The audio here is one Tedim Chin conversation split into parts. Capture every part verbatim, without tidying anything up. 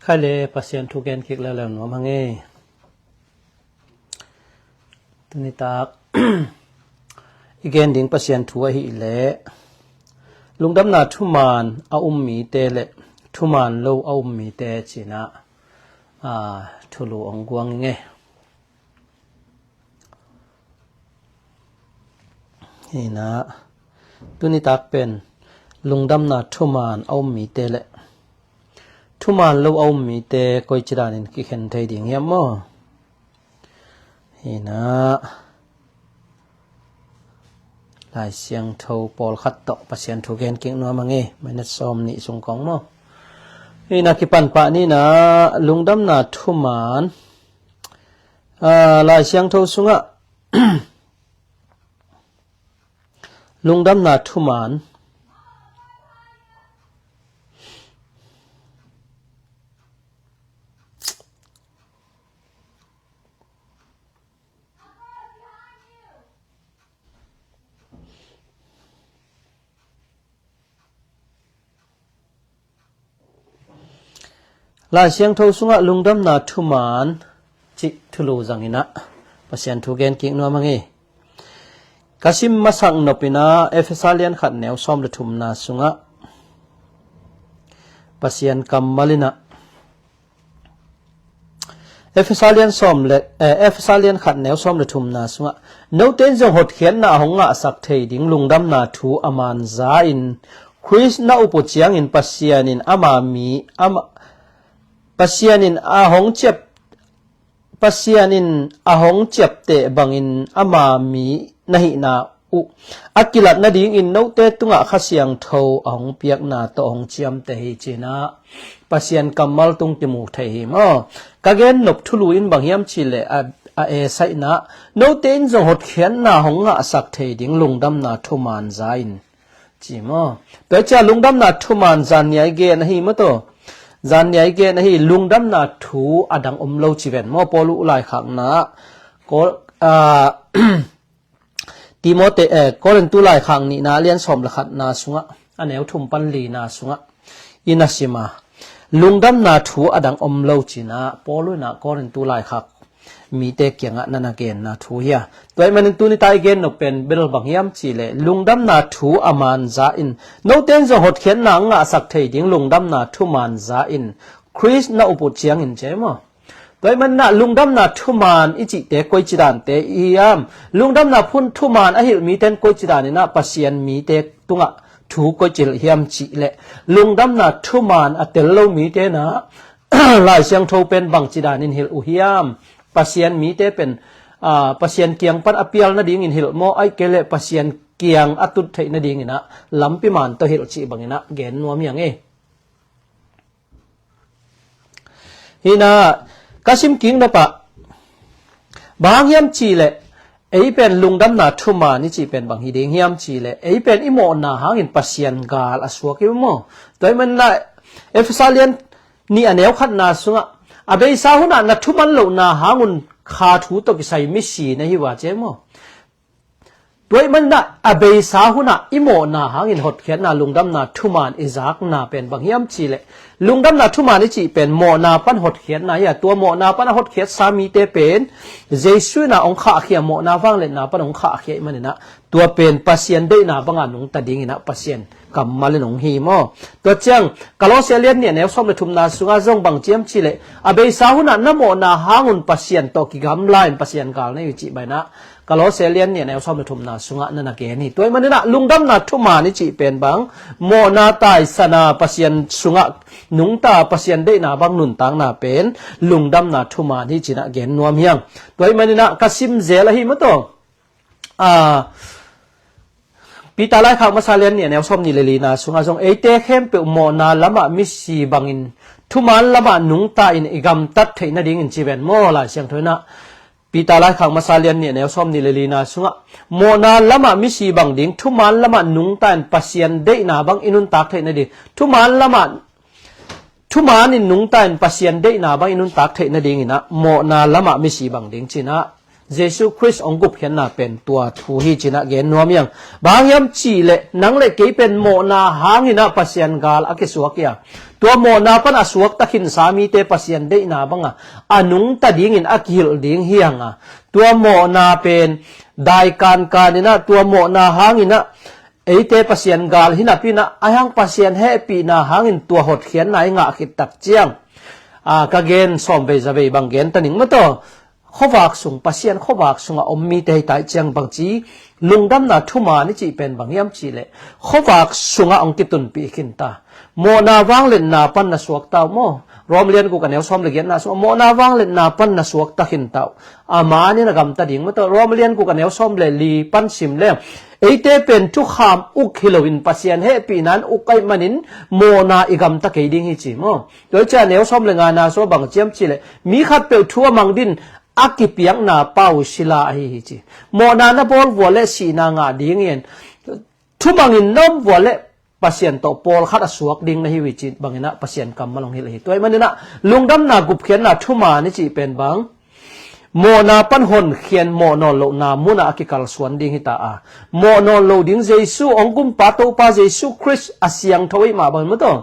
Khai le Pasian thu gen kik leuleu nuam hang e. Tuni tak i gen ding Pasian thu ahih leh lungdamna thuman a um mite le thuman lo a um mite cinah, aa, thulu ong guang ing e. Hinah, tuni tak pen lungdamna thuman a um mite le thuman lo a um mite koici danin kikhen thei ding hiam maw? Hinah, Lai Siangtho pawlkhat tawh Pasian thu gen kik nuam hang e. Minute sawm nih sung kong maw? Hinah, kipan pah ninah, lungdamna thuman, aa, Lai Siangtho sungah lungdamna thuman, Lai Siangtho sungah lungdamna thuman cih thulu zanginah Pasian thu gen kik nuam hang e. Ka sim masak nopinah Efesa lian khat neu sawm le thumna sungah Pasian kammal inah, Efesa lian sawm le, eh, Efesa lian khat neu sawm le thumna sungah, note in zong hotkhiatna a hong ngahsak thei ding lungdamna thu a man za in Khrist na up uh ciangin Pasian in ama mi, ama, Pasian in a hong ciap, Pasian in a hong ciapteh bangin ama mi na hihna uh a kilat nadingin note tungah Kha Siangtho a hong piakna tawh hong ciamteh hi cinah Pasian kammal tung kimu thei hi maw? Ka gen nop thulu in bang hiam cihleh a, a esaihna, note in zong hotkhiatna hong ngahsak thei ding lungdamna thuman za in ci maw? Tua cia lungdamna thuman zanniai gen ahi maw taw? Zanniai gen ahi, lungdamna thu a dang om lo ci ven maw? Paul uh laikhakna, Kol, aa, Timote, eh, Korintu laikhak nihna lian sawm le khatna sungah, a neu thum pan lina sungah i na sima, lungdamna thu a dang om lo cinah Paul unah Korintu laikhak mite kiangah na na genna thu hi a. Tua ahih manin tuni ta i gen nop pen bel bang hiam cihleh lungdamna thu a man za in, note in zong hotkhiatna a ngahsak thei ding lungdamna thuman za in Khrist na up uh ciangin ci maw? Tua ahih maninah lungdamna thuman i cihte koici dante i hiam? Lungdamna phun thuman a hilh mite in koici daninah Pasian mite tungah thu koici hilh hiam cihleh lungdamna thuman a tel lo mite inah Lai Siangtho pen bangci danin hilh uh hiam? Pasian mite pen, aa, Pasian kiang pan a pial nadingin hilh maw, ahih kei leh Pasian kiang a tut theih nadinginah lampi man tawh hilh cih banginah gen nuam hiang e. Hinah, ka sim kik nopah, bang hang hiam cihleh ei pen lungdamna thuman i cih pen bang hi ding hiam cihleh ei pen i mawhna hangin Pasian gal a suak hi maw? Tua ahih maninah Efesa lian nih a neu khatna sungah, a beisa hunah na thuman lohna hangun kha thu tawh kisai misi na hi uh a ci maw? Tua ahih maninah a beisa hunah i mawhna hangin hotkhiatna lungdamna thuman i zakna pen bang hiam cihleh lungdamna thuman i cih pen mawhna pan hotkhiatna hi a, tua mawhna pan a hotkhiatsa mite pen Jesu inah hong khahkhia, mawhna vangliatna pan hong khahkhia ahih maninah tua pen Pasian deihna banga nungta dinginah Pasian kammal in hong hi maw? Tua ciang Kolosia lian nih a neu sawm le thumna sungah zong bang ci hiam cihleh a beisa hunah na mawhna hangun Pasian tawh kigamla in Pasian gal na hi uh cih banginah Kolosia lian nih a neu sawm le thumna sungah na na gen hi. Tua ahih maninah lungdamna thuman i cih pen bang mawhna taisana Pasian sungah nungta Pasian deihna bang nuntakna pen lungdamna thuman hi cinah gen nuam hiang. Tua ahih maninah ka sim zel ahi maw taw? Aa, Peter laikhak masa lian nih a neu sawm nih le lina sungah zong eite khempeuh mawhna lamah misi bangin thuman lamah nungta in i gamtat theih nadingin ci ven maw? Lai Siangtho inah Peter laikhak masa lian nih a neu sawm nih le lina sungah mawhna lamah misi bang ding, thuman lamah nungta in Pasian deihna bang i nuntak theih nading, thuman lamah thuman in nungta in Pasian deihna bang i nuntak theih nadinginah mawhna lamah misi bang ding cinah Jesu Khrist hong gupkhiatna pen tua thu hi cinah gen nuam hiang. Bang hang hiam cihleh nang le kei pen mawhna hanginah Pasian gal a kisuak hi a, tua mawhna pan a suakta khinsa mite Pasian deihna banga a nungta dingin a kihilh ding hianga, tua mawhna pen daikankaninah tua mawhna hanginah eite Pasian gal hinapinah a hang Pasian hehpihna hangin tua hotkhiatna i ngah khittak ciang, a, ka gen sawmvei zavei bang gen ta ning mataw. Khuavak sung, Pasian khuavak sungah om mite hei tai ciang bangci lungdamna thuman i cih pen bang hiam cihleh khuavak sungah hong kitunpih khinta. Mawhna vangliatna pan na suakta uh maw? Rom lian guk a neu sawm le giatna sungah mawhna vangliatna pan na suakta khinta uh. A manin a gamta ding mataw. Rom lian guk a neu sawm le li pan sim leng eite pen thukham uk hi loin Pasian hehpihna in uk aih manin mawhna i gamta kei ding hi ci maw? Tua hi ciah neu sawm le ngana sua bang ciam cihleh mi khatpeuh thu a mang din a kipiakna pau sila ahi hi ci. Mawhna na bawl vua le sihna ngah dingin thumangin na om vua le Pasian tawh pawlkhat a suak ding na hi uh hi ci banginah Pasian kammal hong hilh hi. Tua hi maninah lungdamna gupkhiatna thuman i cih pen bang mawhna pan honkhiat mawh nawn lohna munah a kikalsuan ding hita a, mawh nawn lo ding Jesu hong gumpa Topa Jesu Khrist a siangtho aih mah bangin mataw.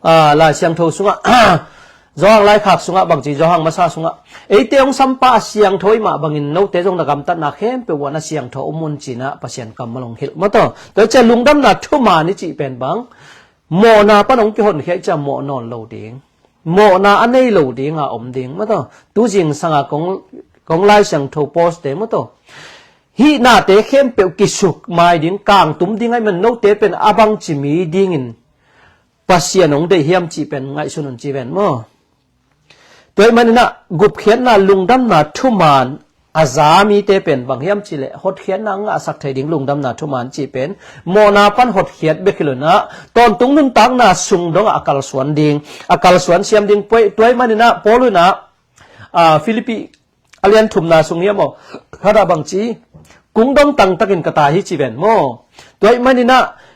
A, Lai Siangtho sungah Johan laikhak sungah bangci Johan masa sungah eite hong sampa a siangtho aih mah bangin note zong na gamtatna khempeuh uh ah na siangtho om un cinah Pasian kammal hong hilh mataw. Tua hi ciah lungdamna thuman i cih pen bang mawhna pan hong kihonkhia i ciah mawh nawn lo ding, mawhna a nei lo dinga om ding mataw. Tu zingsanga kong, kong Lai Siangtho post te mataw. Hih nate khempeuh kisuk mai ding, kangtum ding aih man note pen a bangci mi dingin Pasian hong deih hiam cih pen ngaihsun un ci ven maw? Tua aih maninah gupkhiatna lungdamna thuman a za mite pen bang hiam cihleh hotkhiatna ngahsak thei ding lungdamna thuman cih pen mawhna pan hotkhiat bek hi loinah tawntung nuntakna sung dongah a kalsuan ding, a kalsuan siam ding. Tua aih maninah Paul unah, a, Philippi a lian thumna sung hiam aw? Khatah bangci kung dong tangtakin ka tai hi ci ven maw? Tua aih maninah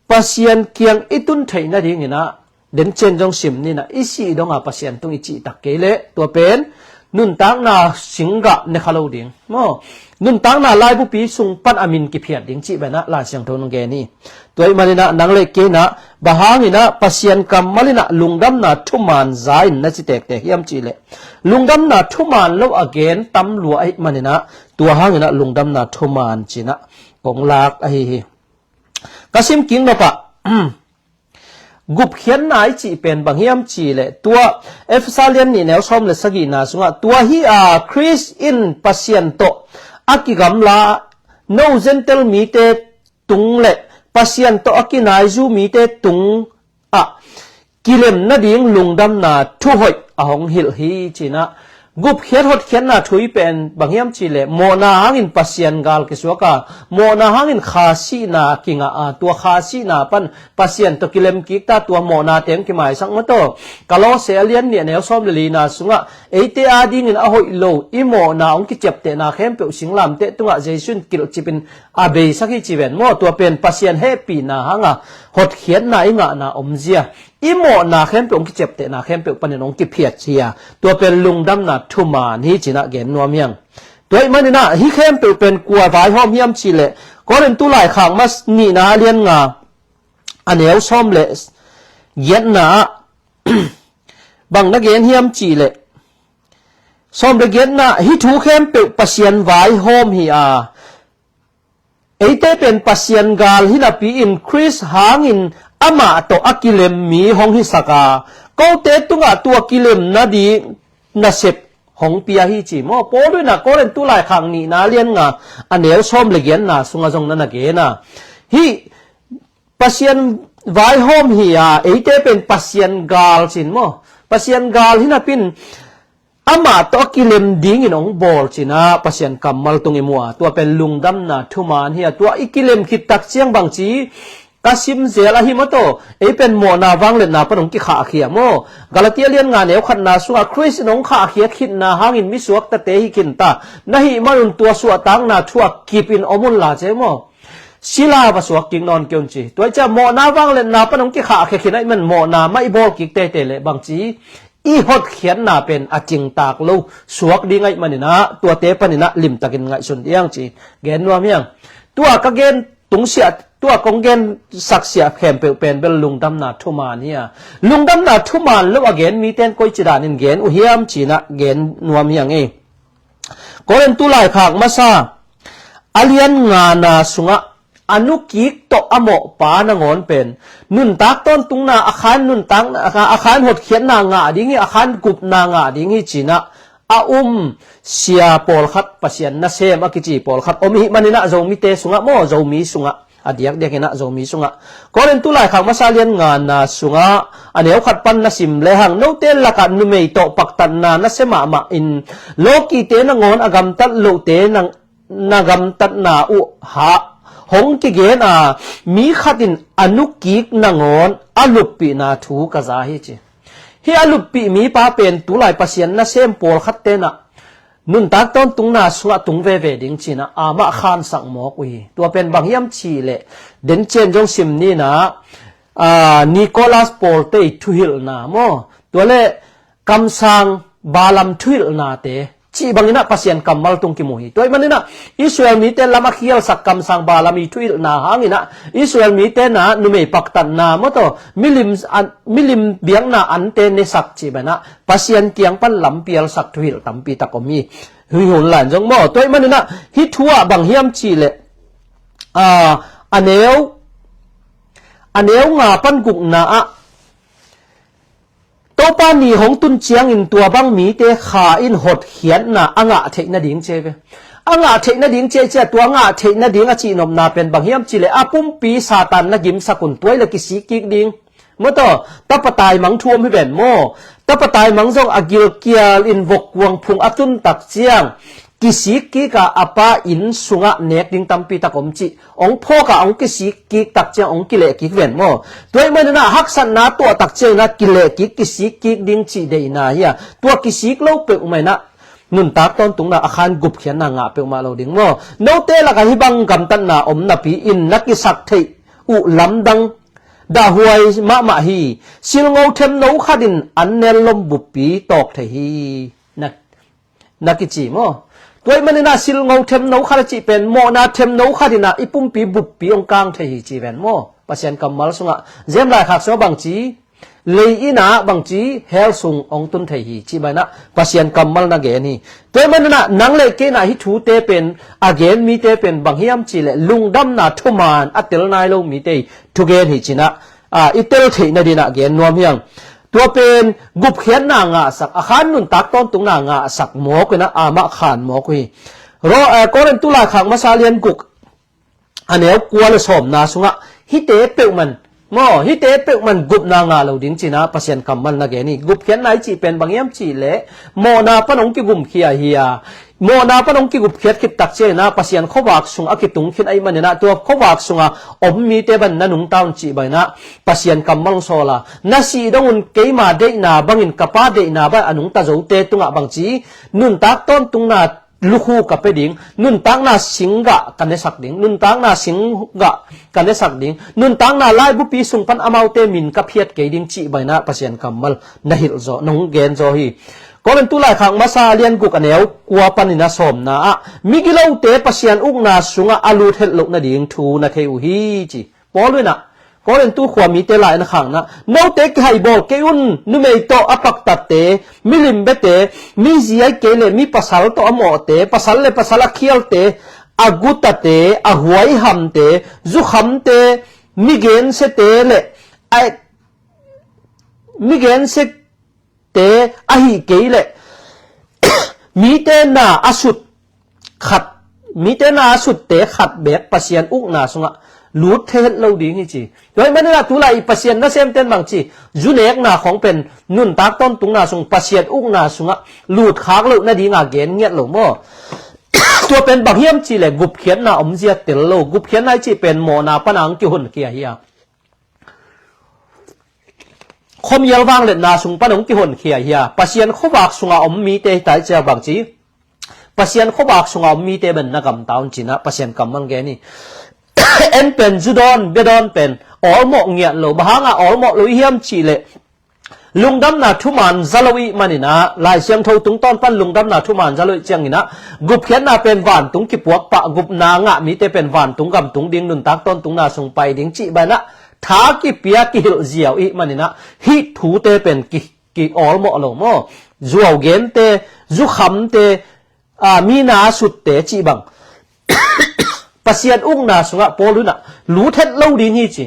Pasian kiang i tun theih nadinginah dencen zong sim ninah i sih donga Pasian tung i cihtak kei leh tua pen nuntakna singgah ne kha lo ding maw? Nuntakna laibupi sung pan a min kiphiat ding cih benah Lai Siangtho nong gen hi. Tua aih maninah nang le kei inah bang hanginah Pasian kammal inah lungdamna thuman za in na ci tektek hiam cihleh lungdamna thuman lo a gen tam lua aih maninah tua hanginah lungdamna thuman cinah kong lak ahi hi. Ka sim kik nopah gupkhiatna i cih pen bang hiam cihleh tua Efesa lian nih neu sawm le sagihna sungah tua hi a Khrist in Pasian tawh a kigamla no Gentile mite tung le Pasian tawh a kinaizu mite tung ah kilem nading lungdamna thuhoih a hong hilh hi cinah gupkhiat hotkhiatna thu i pen bang hiam cihleh mawhna hangin Pasian gal kisuak a, mawhna hangin kha sihna kingah a, tua kha sihna pan Pasian tawh kilem kikta tua mawhna teng kimaisak mataw. Kolose a lian nih a neu sawm le lina sungah eite adingin a hoih lo i mawhna hong kiciaptehna khempeuh singlamteh tungah Jesu in kilhcipin a beisak hi ci ven maw? Tua pen Pasian hehpihna hanga hotkhiatna i ngahna omzia i mawhna khempeuh hong kiciaptehna khempeuh panin hong kiphiat hi a, tua pen lungdamna thuman hi cinah gen nuam hiang. Tua aih maninah hih khempeuh pen kua vaihawm hiam cihleh Korintu laikhak mas nihna a lian nga a neu sawm le giatna ah bang na gen hiam cihleh sawm le giatna hih thu khempeuh Pasian vaihawm hi a, eite pen Pasian gal hinapi in Khrist hangin amah tawh a kilem mi hong hisak a, kote tungah tua kilem nading nasep hong pia hi ci maw? Paul inah Korintu laikhak nihna lian nga a neu sawm le giatna sungah zong na na gen a, hih Pasian vaihawm hi a, eite pen Pasian gal cin maw? Pasian gal hinapin amah tawh a kilem dingin hong bawl cinah Pasian kammal tung i mu a, tua pen lungdamna thuman hi a, tua i kilem khittak ciang bangci ka simzel ahi mataw, ei pen mawhna vangliatna pan hong kikhahkhia maw? Galatia lian nga neu khatna sungah Khrist in hong khahkhiat khitna hangin misuaktate hi khinta na hih manun tua suahtakna thu a kipin om unla ci maw? Sila va suak kik nawn kei un ci. Tua hi ciah mawhna vangliatna pan hong kikhahkhia khin aih man mawhna mah i bawl kik teitei leh bangci i hotkhiatna pen a cingtak lo suak ding ahih maninah tuate paninah limtakin ngaihsun ding ci gen nuam hiang. Tua ka gen tungsiah, tua kong gen saksiah khempeuh pen bel lungdamna thuman hi a, lungdamna thuman lo a gen mite in koici danin gen uh hiam cinah gen nuam hiang ei. Korintu laikhak masa a lian ngana sungah a nukik tawh a mawhpa nangawn pen nuntak tawntungna a khan nuntakna a khan hotkhiatna ngah ding hi, a khan gupna ngah ding hi cinah a um sia pawlkhat, Pasian nasem a kici pawlkhat om ihih maninah Zomite sungah maw, Zomi sungah a diakdiakinah Zomi sungah Korintu laikhak masa lian ngana sungah a neu khat pan na sim lehang, note lakah numei tawh paktatna nasia mahmah in lawkite nangawn a gamtat lohte na, na gamtatna uh hah hong kigen a, mi khatin a nukik nangawn a luppihna thu ka za hi ci. Hih a luppih mipa pen tulai Pasian nasem pawlkhat tenah nuntak tawntungna sungah tung veve ding cinah amah khansak mawk uh hi. Tua pen bang hiam cihleh, dencian zong sim ninah, aa, Nicholas Paul tei thuhilhna maw, tua le kamsang Balaam thuhilhnate cih banginah Pasian kammal tung kimu hi. Tua ih maninah Israel mite lam a khialsak kamsang Balaam i thuhilhna hanginah Israel mite na numei paktatna maw, tawh milim, an, milim biakna ante nesak cih banah Pasian kiang pan lampialsak thuhilh tampi tak om hi. Hih hun lai zong maw, tua ih maninah hih thu ah bang hiam cihleh, a, a neu a neu nga pan gukna ah Topa ni hong tun ciangin tua bang mite kha in hotkhiatna a ngah theih nading ci ve. A ngah theih nading ci cia, tua ngah theih nading a cihnopna pen bang hiam cihleh a pumpi Satan na gimsak un tua ih le kisik kik ding. Maw, tawh tapa taimang thu om hi ven maw? Tapa taimang zong a gilkial in vokkuang phung a tun tak ciang kisik kik a, a pa inn sungah nek ding tampi tak om cih, hong phawk a hong kisik kik tak ciang hong kileh kik ven maw? Tua ih maninah haksatna tuah tak cianginah kileh kik, kisik kik ding cih deihna hi a, tua kisik lo peuhmah inah nuntak tawntungna a khan gupkhiatna ngah peuhmah lo ding maw? Note lakah hih bang gamtatna om napi in na kisak theih uh lamdang dahhuai mahmah hi. Silngo themno khatin an nel lom buppi tawk thei hi, na, na kici maw? Tua ih maninah silngo themno khat a cih pen mawhna themno khatinah i pumpi buppi hong kang thei hi ci ven maw? Pasian kammal sungah James laikhak sungah bangci, lei innah bangci, hell sung hong tun thei hi cih banah Pasian kammal na gen hi. Tua ih maninah nang le kei inah hih thute pen a gen mite pen bang hiam cihleh lungdamna thuman a tel nai lo mite thugen hi cinah, a, i tel theih nadinah gen nuam hiang. Tua pen gupkhiatna ngahsak, a khan nuntak tawntungna ngahsak mawk inah amah khan mawk uh hi. Ro, a, Korintu laikhak masa lian guk a neu kua le sawmna sungah hihte peuhman maw, hihte peuhman gupna ngah lo ding cinah Pasian kammal na gen hi. Gupkhiatna i cih pen bang hiam cihleh mawhna pan hong kigumkhia hi a, mawhna pan hong kigupkhiat khit tak cianginah Pasian khuavak sung a kitung khin ahih maninah tua khuavak sunga om mite ban na nungta un cih banginah Pasian kammal hong sawl a, na sih dong un keima deihna bangin ka Pa deihna bang a nungta zote tungah bangci, nuntak tawntungna lukhu ka pia ding, nuntakna singgah ka nesak ding, nuntakna singgah ka nesak ding, nuntakna laibupi sung pan amaute min ka phiat kei ding cih banginah Pasian kammal na hilh zaw, na hong gen zaw hi. Korintu laikhak masa lian guk a neu kua panin a sawmna ah migilote Pasian ukna sungah a lut het loh nading thu na thei uh hi ci. Paul inah Korintu khua mite lai-in a khakna, note kihaibawl kei un, numei tawh a paktatte, milim biate, mi zi ahih kei leh mi pasal tawh a mawhte, pasal le pasal a khialte, a gutate, a huaihamte, zukhamte, migensiate le a migensia te ahih kei leh mite na a sut khat, mite na a sutte khat beek Pasian ukna sungah lut thei het lo ding hi ci. Tua ahih maninah tulai Pasian nasemten bangci, zu nekna khawng pen nuntak tawntungna sung Pasian ukna sungah lut khak loh nadinga gen ngiat lo maw? Tua pen bang hiam cihleh gupkhiatna omzia tel lo, gupkhiatna i cih pen mawhna pana ang kihonkhia hi a, khuamial vangliatna sung pan hong kihonkhia hi a, Pasian khuavak sunga om mite hi tai cia bangci, Pasian khuavak sunga om mite ben na gamta un cinah Pasian kammal gen hi. En pen, zu dawn, bia dawn pen awlmawh ngiat lo, bang hanga awlmawh lo i hiam cihleh lungdamna thuman za lo ih maninah, Lai Siangtho tungtawn pan lungdamna thuman za lo ih cianginah, gupkhiatna pen vantung kipuak pah, gupna ngah mite pen vantung gam tung ding, nuntak tawntungna sung pai ding cih banah, tha kipia kihilh ziau ih maninah, hih thute pen ki, ki awlmawh lo maw? Zuau gente, zukhamte, a, mina a sutte cih bang Pasian ukna sungah Paul unah lut het lo ding hi ci.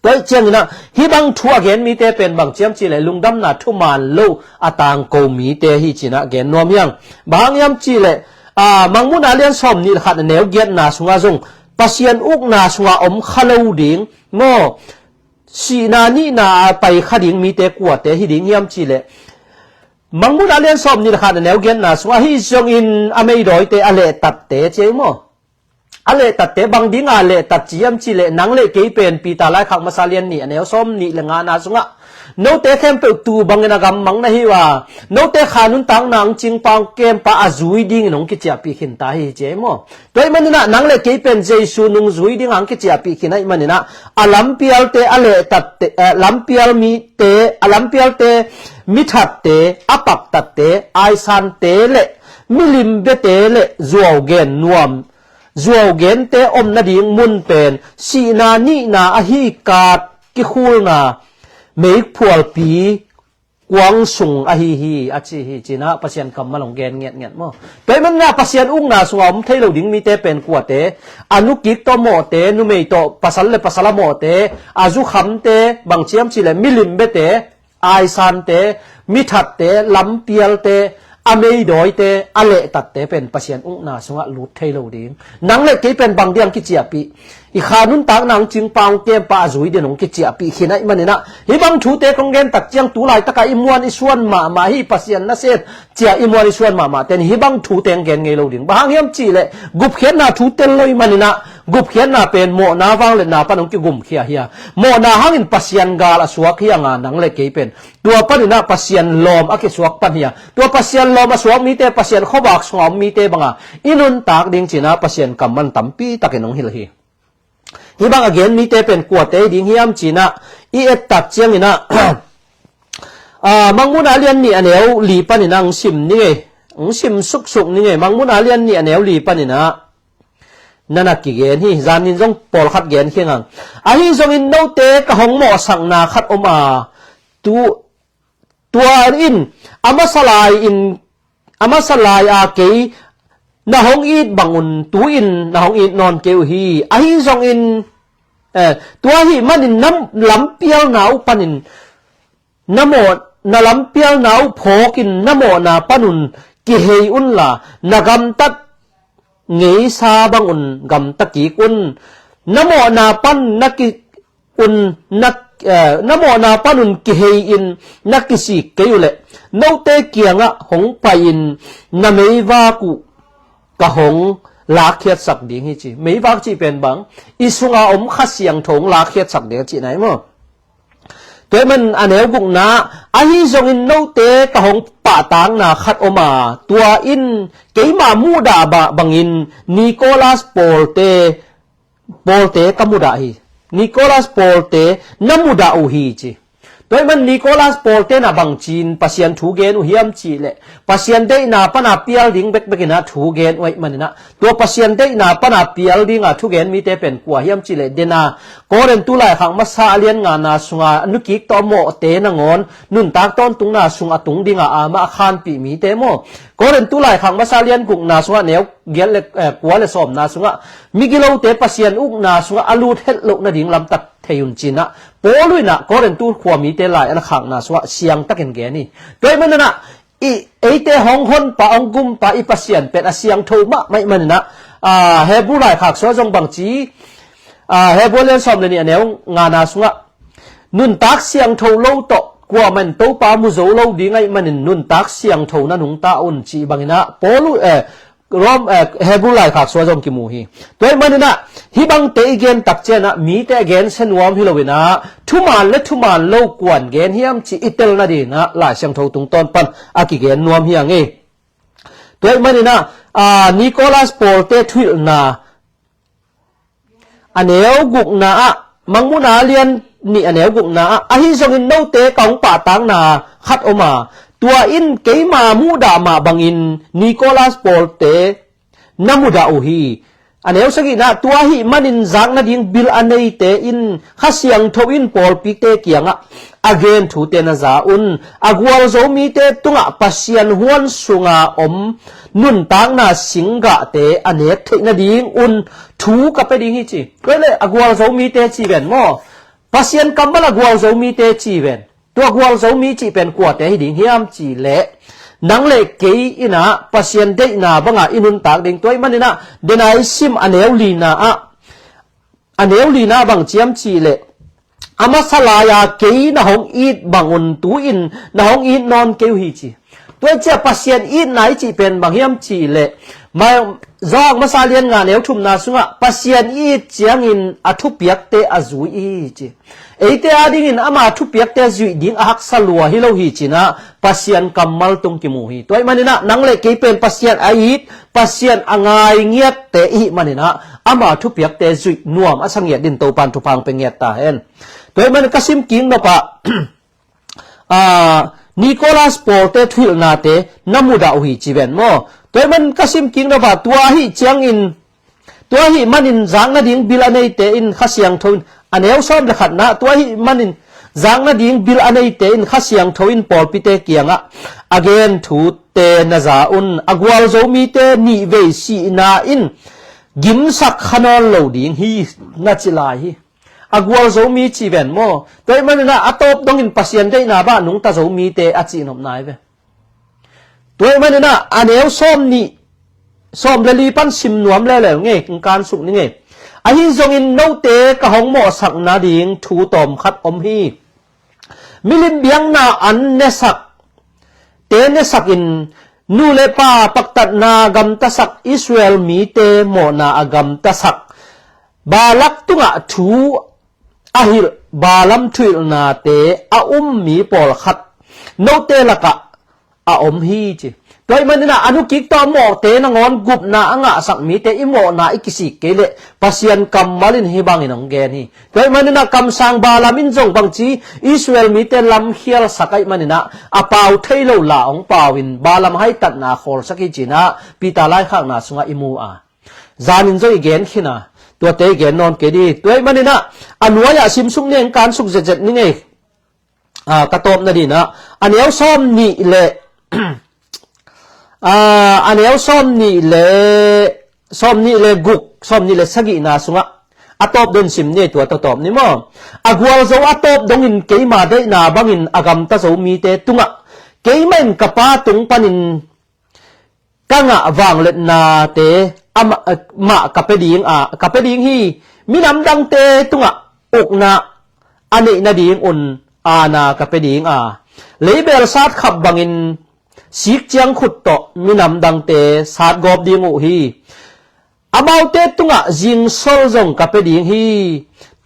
Tua ih cianginah hih bang thu a gen mite pen bang ciam cihleh lungdamna thuman lo a tangko mite hi cinah gen nuam hiang. Bang hang hiam cihleh, a, Mangmuhna lian sawm nih le khat a neu giatna sungah zong Pasian ukna sungah om kha lo ding maw? Sihna nihna a pai kha ding mite kuate hi ding hiam cihleh, Mangmuhna lian sawm nih le khat a neu giatna sungah, ahi zongin a meidawite, a lehtatte ci ei maw? A lehtatte, bang dinga lehtat ci hiam cihleh, nang le kei pen Peter laikhak masa lian nih a neu sawm nih le ngana sungah, note khempeuh tuu bangin a gammang na hi uh a, note kha nuntakna hong cingpa hong kempa a zui dingin hong kiciahpih khinta hi ci ei maw? Tua ih maninah nang le kei pen Jesu nungzui dingah hong kiciahpih khin ahih maninah, a lampialte, a lehtatte, eh, lampial mite, a lampialte, mithatte, a paktatte, aisante le milim bete le zuau gen nuam, zuau gente om nading mun pen sihna nihna ahi kat kikhulna meikphualpi kuang sung ahi hi, a ci hi cinah Pasian kammal hong gen ngiatngiat maw? Tua ih maninah Pasian ukna sungah om thei lo ding mite pen kuate, a nukik tawh mawhte, numei tawh pasal le pasal a mawhte, a zukhamte, bang ciam cihleh milim bete, aisante, mithatte, lampialte, a meidawite, a lehtatte pen Pasian ukna sungah lut thei lo ding. Nang le kei pen bang diang kiciahpih, i kha nuntakna hong cingpa hong kempa a zui dingin hong kiciahpih khin ahih maninah, hih bang thute kong gen tak ciang tu laitakah i muan i suan mahmah, hih Pasian nasem ciah i muan i suan mahmah ten hih bang thute hong gen ngei lo ding. Bang hang hiam cihleh, gupkhiatna thu tel lo ih maninah, gupkhiatna pen mawhna vangliatna pan hong kigumkhia hi a, mawhna hangin Pasian gal a suak hi a, nga nang le kei pen tua paninah Pasian lawm a kisuak pan hi a, tua Pasian lawm a suak mite Pasian khuavak sunga om mite banga i nuntak ding cinah Pasian kammal tampi takin hong hilh hi. Hih bang a gen mite pen kuate hi ding hiam cinah i ettak cianginah, a, Mangmuhna lian nih a neu li paninah hong sim ning ei, hong sim suksuk ning ei. Mangmuhna lian nih a neu li paninah na na kigen hi, zanin zong pawlkhat gen khiangang. Ahi zongin note ka hong mawhsakna khat om a, tu, tua in a masa lai-in, a masa lai-a kei na hong it bangun tu-in na hong it nawn kei uh hi. Ahi zongin, eh, tua ahih manin na lampialna uh panin na mawh, na lampialna uh phawkin na mawhna panun kihei unla, na gamtat ngeisa bangun gamta kik un. Na mawhna pan na ki un na, eh, na mawhna panun kihei-in na kisik kei uhleh, note kiangah hong pai-in na meivak uh ka hong lakkhiatsak ding hi ci. Meivak cih pen bang, i sunga om Kha Siangtho hong lakkhiatsak ding a cihna hi maw? Tua ih man a neu gukna, ahi zongin note ka hong pahtakna khat om a, tua in keima muhdah bangin Nicholas pawlte, pawlte ka mudah hi. Nicholas pawlte na mudah uh hi ci. Tua ih man Nicholas pawlte na bangci-in Pasian thu gen uh hiam cihleh, Pasian deihna pana pial ding bekbekinah thu gen uh ahih maninah, tua Pasian deihna pana pial dinga thugen mite pen kua hiam cihleh, dena Korintu laikhak masa a lian ngana sunga a nukik tawh a mawhte nangawn nuntak tawntungna sung a tung dinga amah a khanpih mite maw? Korintu laikhak masa a lian gukna sungah neu giat le, eh, kua le sawmna sungah migilote Pasian ukna sungah a lut het loh nading lamtak thei un cinah Paul unah Korintu khua mite lai a na khakna sungah siangtakin gen hi. Tua ih mananah i eite hong honpa, hong gumpa i Pasian pen a siangtho mahmah ih maninah, a, Hebru laikhak sua zong bangci, a, Hebru lian sawm le nih a neu ngana sungah nuntak siangtho lo tawh kuamah in Topa mu zo lo ding ahih manin nuntak siangtho na nungta un cih banginah Paul, eh, Rom, eh, Hebru laikhak sua zong kimu hi. Tua ih maninah hih bangte i gen tak cianah mite a gensia nuam hi loinah thuman le thuman lo kuan gen hiam cih i tel nadinah Lai Siangtho tungtawn pan a kigen nuam hi a ngei. Tua ih maninah, a, Nicholas pawlte thuhilhna a neu gukna ah, Mangmuhna lian nih a neu gukna ah, ahi zongin note ka hong pahtakna khat om a, tua in keima muhdah mah bangin Nicholas pawlte na mudah uh hi. A neu sagihna, tua ahih manin zak nading bil a neite in Kha Siangtho in pawlpite kiangah a gen thute na za un. A gualzo mite tungah Pasian huan sunga om nuntakna singgahte a nek theih nading un thu ka pia ding hi ci. Tua le a gualzo mite ci ven maw? Pasian kammal a gualzo mite ci ven. Tua gualzo mi cih pen kuate hi ding hiam cih leh, nang le kei in ah Pasian deihna banga i nuntak ding. Tua ahih manin ah denai sim a neu lina ah, a neu lina bang ciam cih leh, a masa lai-a kei na hong it bang un tu-in na hong it nawn kei uh hi ci. Tua ciah Pasian itna i cih pen bang hiam cih leh, ma-, Johan masa lian nga neu thumna sungah Pasian i it ciangin a thupiakte a zui i hi ci. Eite adingin ama thupiakte zuih ding a haksa lua hi lo hi cinah Pasian kammal tung kimu hi. Tua ahih maninah nang le kei pen Pasian a it, Pasian a ngai ngiatte ihih maninah ama thupiakte zuih nuam a sa ngiat din Topan thupha pia ngiat ta hen. Tua ahih manin ka sim kik nopah, a, Nicholas pawlte thuhilhnate na mudah uh hi ci ven maw? Tua ahih manin ka sim kik nopah tua ahih ciangin, tua ahih manin zak nading bil a neite in Kha Siangtho in, a neu sawm le khatna, tua ahih manin zak nading bil a neite in Kha Siangtho in pawlpite kiangah a gen thute na za un. A gualzo mite nihvei sihna in gimsak kha nawn lo ding hi na ci lai hi. A gualzo mi ci ven maw? Tua ahih maninah a tawp dongin Pasian deihna bang nungta zo mite a cihnopna hi ve. Tua ahih maninah a neu sawm nih, sawm le li pan sim nuam leuleu ngei, kan suk ni ngei. Ahi zongin note ka hong mawhsak nading thu tawm khat om hi. Milim biakna an nesak te nesakin, nu le pa paktatna gamtasak Israel mite mawhna a gamtasak Balak tungah thu a hilh, Balaam thuhilhnate a um mi pawlkhat note lakah a om hi ci. Tua ahih maninah a nukik tawh a mawhte nangawn gupna a ngahsak mite i mawhna i kisik kei leh Pasian kammal in hih bangin hong gen hi. Tua ahih maninah kamsang Balaam in zong bangci Israel mite lamkhialsak ahih maninah a pau thei lo la hong pau in Balaam haitatna khawlsak hi cinah Peter laikhakna sungah i mu a, zanin zong i gen khin a, tuate i gen nawn kei di. Tua ahih maninah a nuai-ah simsuk ni eng, kan suk zetzet ni ngei. A, ka tawp nadinah a neu sawm nih le, a, a neu sawm nih le, sawm nih le guk, sawm nih le sagihna sungah a tawp den sim ni, tua tawtawp ni maw? A gualzo a tawp dongin keima deihna bangin a gamta zo mite tungah keimah in ka Pa tung panin ka ngah vangliatnate amah, eh, mah ka pia ding a, ka pia ding hi. Minam dangte tungah ukna a neih nadingun aana ka pia ding a, leibel satkhap bangin sik ciangkhut tawh minam dangte satgawp ding uh hi. Amaute tungah zingsol zong ka pia ding hi.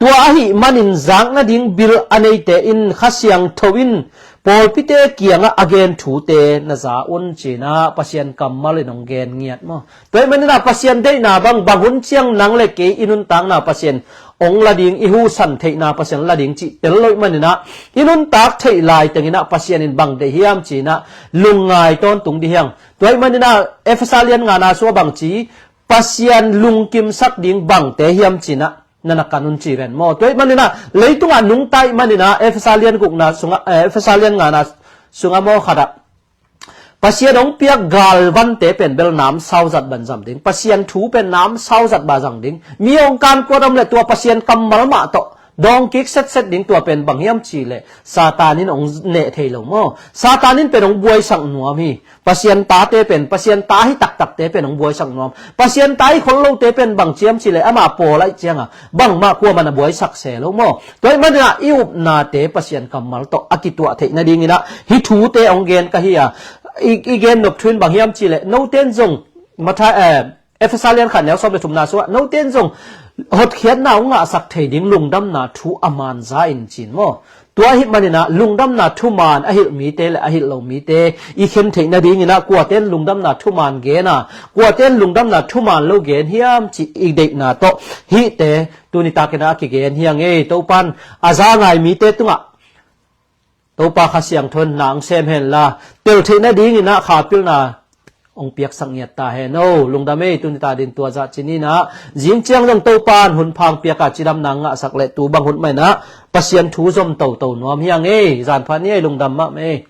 Tua ahih manin zak nading bil a neite in Kha Siangtho in pawlpite kiangah a gen thute na za un cinah Pasian kammal in hong gen ngiat maw? Tua ahih maninah Pasian deihna bang, bang hun ciang nang le kei i nuntakna Pasian hong la ding, i husan theihna Pasian la ding cih tel lo ahih maninah i nuntak theih lai tenginah Pasian in bang deih hiam cinah lungngai tawntung dih hiang. Tua ahih maninah Efesa lian ngana sungah bangci Pasian lungkimsak ding bangte hiam cinah na na kan un ci ven maw? Tua ahih maninah leitungah nungta ahih maninah Efesa lian gukna sungah, eh, Efesa lian ngana sungah maw khatah Pasian hong piak galvante pen bel namsau zat ban zam ding. Pasian thu pen namsau zat ba zang ding. Mi hong kankuat om le tua Pasian kammal mah tawh dawngkik setset ding. Tua pen bang hiam cih leh Satan in hong neh thei lo maw? Satan in pen hong buaisak nuam hi. Pasian tate pen, Pasian ta hi taktakte pen hong buaisak nuam. Pasian ta hi khol lote pen bang ciam cih leh ama pawl ahih cianga bangmah kuaman a buaisak se lo maw? Tua ahih maninah i upnate Pasian kammal tawh a kituah theih nadinginah hih thute hong gen ka hi a, i, i gen nop thu in bang hiam cih leh note in zong Matthai, eh, Efesa lian khat neu sawm le thumna sungah note in zong hotkhiatna hong ngahsak thei ding lungdamna thu a man za in cin maw? Tua ahih maninah lungdamna thuman a hilh mite le a hilh lo mite i khen theih nadinginah kuaten lungdamna thuman gen a, kuaten lungdamna thuman lo gen hiam cih i deihna tawh hihte tunitakinah a kigen hi a ngei. Topan a za ngai mite tungah Topa Kha Siangtho in na hong sem henla, tel theih nadinginah kha pilna hong piaksak ngiat ta hen o. Lungdam ei, tunita din tua zah cininah zing ciang zong Topan hun phang piaka cidamna ngahsak le tu bang hun mainah Pasian thu zom toto nuam hi a ngei. Zanpha ni ei, lungdam mah mei.